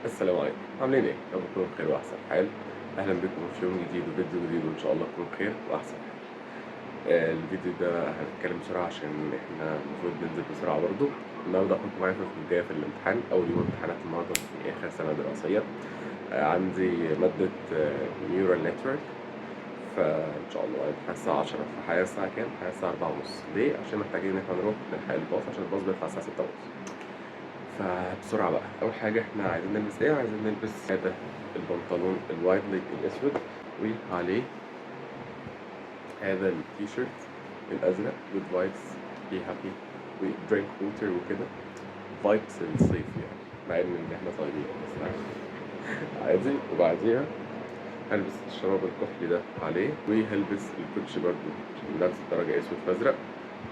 السلام عليكم، عاملين ايه؟ يا رب تكونوا بخير واحسن حال. اهلا بكم في يوم جديد وفيديو جديد، وان شاء الله تكونوا بخير واحسن حال. الفيديو ده هنتكلم بسرعة عشان احنا المفروض ننزل بسرعة برضو. النهارده هاخدكم معايا في البداية في الامتحان، اول يوم امتحانات النهارده في اخر سنة دراسية. عندي مادة neural network، فان شاء الله الامتحان الساعة 10. فحاليا الساعة كام؟ حاليا الساعة 4:30. ليه؟ عشان محتاجين ان احنا نروح نلحق الباص، عشان الباص بيطلع الساعة 6:30. فبسرعة بقى، أول حاجة إحنا عايزين نلبس إيه؟ عايزين نلبس هذا البنطلون ال wide leg الأسود، وعليه هذا التيشيرت الأزرق good vibes be happy و drink water وكده، vibes الصيف يعني، مع إن إحنا صايمين بس عادي. وبعديها هلبس الشراب الكحلي ده عليه، وهلبس الكوتشي برضو نفس الدرجة أسود فأزرق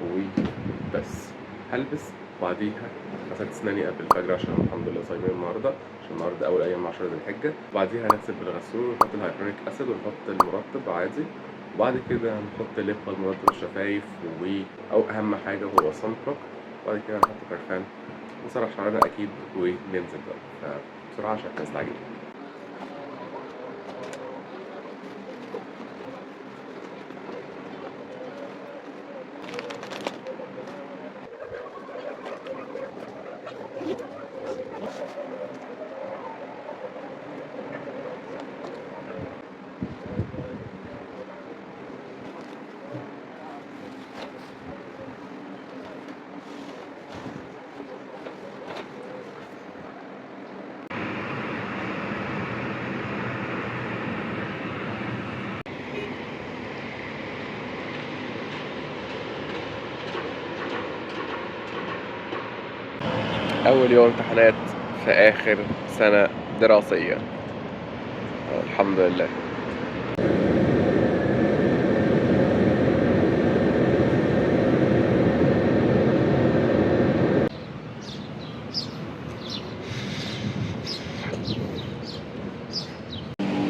وبس. هلبس بعديها غسلت اسناني قبل الفجر عشان الحمد لله صايمين النهارده، عشان النهارده اول ايام 10 ذي الحجة. بعديها هنغسل بالغسول ونحط ال hyaluronic acid ونحط المرطب عادي، وبعد كده هنحط lip balm مرطب الشفايف او اهم حاجة هو sun block. وبعد كده هنحط برفان ونسرح شعرنا اكيد وننزل بقى. فبسرعه عشان احنا مستعجلين. أول يوم امتحانات في آخر سنة دراسية، الحمد لله.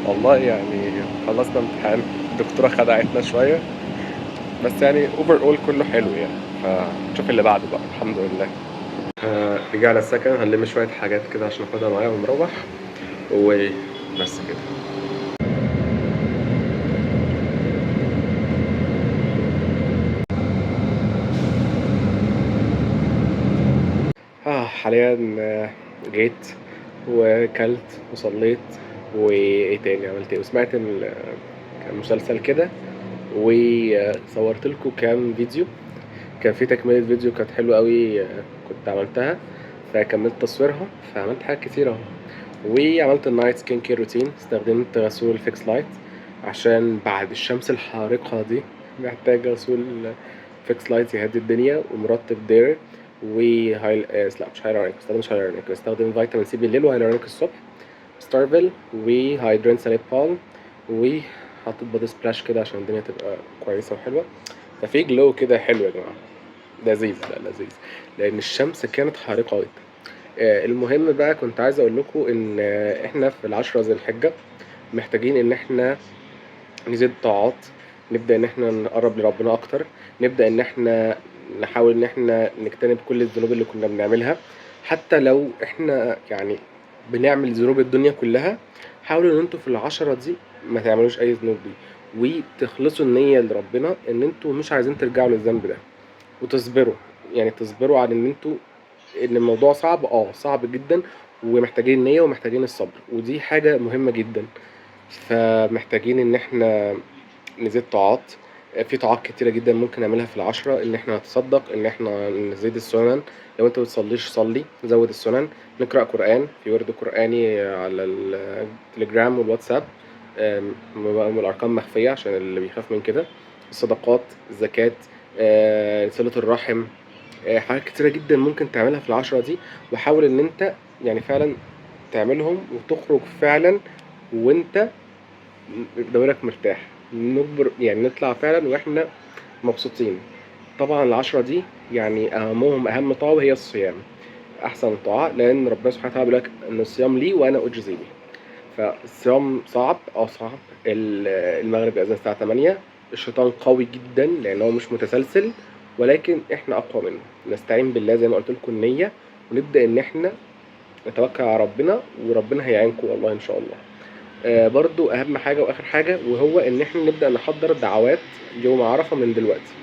والله يعني خلصنا امتحان، الدكتورة خدعتنا شوية بس يعني overall كله حلو يعني، فنشوف اللي بعده بقى الحمد لله. رجعنا السكن، هنلم شوية حاجات كده عشان اخدها معايا ونروح، وبس كده. حاليا جيت وكلت وصليت وايه تاني عملت ايه، وسمعت كان مسلسل كده، وصورت لكم كام فيديو. كان في تكملة فيديو كانت حلوة قوي كنت عملتها، فكملت تصويرها، فعملت حاجات كتير اهو. وعملت ال night skin care routine، استخدمت غسول فيكس لايت عشان بعد الشمس الحارقة دي محتاج غسول فيكس لايت يهدي الدنيا، ومرطب دير، وهايل لا مش هايلورونيك، بستخدمش هايلورونيك، بستخدم فيتامين C بالليل وهايلورونيك الصبح، ستارفل وهايدرنسا lip balm، وحطيت body splash كده عشان الدنيا تبقى كويسة وحلوة. ففي glow كده حلو يا جماعة، لذيذ، لا لذيذ، لأن الشمس كانت حارقة جدا. المهم بقى كنت عايز أقول لكم إن إحنا في 10 ذي الحجة محتاجين إن إحنا نزيد طاعات، نبدأ إن إحنا نقرب لربنا أكتر، نبدأ إن إحنا نحاول إن إحنا نجتنب كل الذنوب اللي كنا بنعملها، حتى لو إحنا يعني بنعمل ذنوب الدنيا كلها. حاولوا إن أنتوا في 10 دي ما تعملوش أي ذنوب دي، وتخلصوا النية لربنا إن أنتوا مش عايزين ترجعوا للذنب ده، وتصبروا، يعني تصبروا على إن أنتوا إن الموضوع صعب، صعب جدا، ومحتاجين النية ومحتاجين الصبر، ودي حاجة مهمة جدا. فمحتاجين إن إحنا نزيد طاعات، في طاعات كتيرة جدا ممكن نعملها في 10، إن إحنا نتصدق، إن إحنا نزيد السنن، لو أنت بتصليش صلي، زود السنن، نقرأ قرآن، في ورد قرآني على التليجرام والواتساب، والأرقام مخفية عشان اللي بيخاف من كده، الصدقات، الزكاة، صلة الرحم، حاجات كتيرة جدا ممكن تعملها في 10 دي. وحاول إن أنت يعني فعلا تعملهم وتخرج فعلا وأنت ضميرك مرتاح، نجبر يعني نطلع فعلا وإحنا مبسوطين. طبعا 10 دي يعني أهمهم أهم طاعة هي الصيام، أحسن طاعة، لأن ربنا سبحانه وتعالى بيقول لك إن الصيام لي وأنا أجزي به. فالصيام صعب، صعب. المغرب بيأذن الساعة 8، الشيطان قوي جدا لأن هو مش متسلسل، ولكن إحنا أقوى منه. نستعين بالله زي ما قلت لكم النية، ونبدأ إن إحنا نتوكل على ربنا وربنا هيعينكم والله ان شاء الله. برضو اهم حاجة واخر حاجة، وهو ان احنا نبدا نحضر دعوات يوم عرفه من دلوقتي.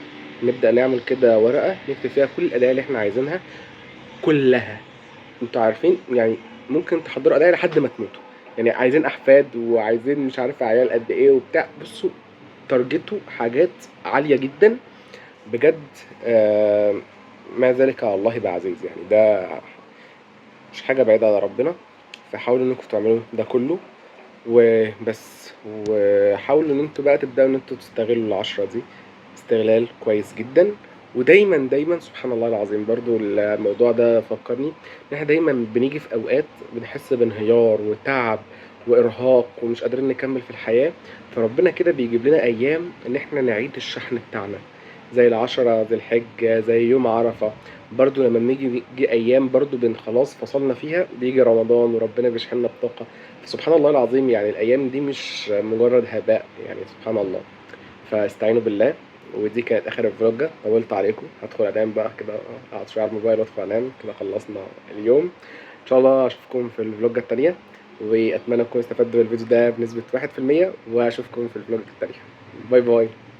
نبدا نعمل كده ورقة نكتب فيها كل الادعية اللي احنا عايزينها كلها. انتوا عارفين يعني ممكن تحضروا ادعية لحد ما تموتوا، يعني عايزين احفاد وعايزين مش عارف عيال قد ايه وبتاع. بصوا تارجتوا حاجات عالية جدا بجد. ما ذلك على الله بعزيز، يعني ده مش حاجة بعيدة على ربنا. فحاولوا انكم تعملوا ده كله وبس، وحاولوا ان انتوا بقى تبداوا ان انتوا تستغلوا ال10 دي استغلال كويس جدا. ودايما دايما سبحان الله العظيم برضو الموضوع ده فكرني ان احنا دايما بنيجي في اوقات بنحس بانهيار وتعب وارهاق ومش قادرين نكمل في الحياة، فربنا كده بيجيب لنا ايام ان احنا نعيد الشحن بتاعنا، زي ال10 ذي الحجة، زي يوم عرفة. برضو لما بنيجي بيجي ايام برضو بن خلاص فصلنا فيها، بيجي رمضان وربنا بيشحننا بطاقة. سبحان الله العظيم، يعني الايام دي مش مجرد هباء، يعني سبحان الله. فاستعينوا بالله. ودي كانت اخر الفلوجة، طولت عليكم، هدخل انام بقى كده، اقعد شوية على الموبايل وادخل انام كده. خلصنا اليوم، ان شاء الله اشوفكم في الفلوجة التانية، واتمنى تكونوا استفدتوا بالفيديو ده بنسبة 1%، واشوفكم في الفلوجة التانية. bye bye.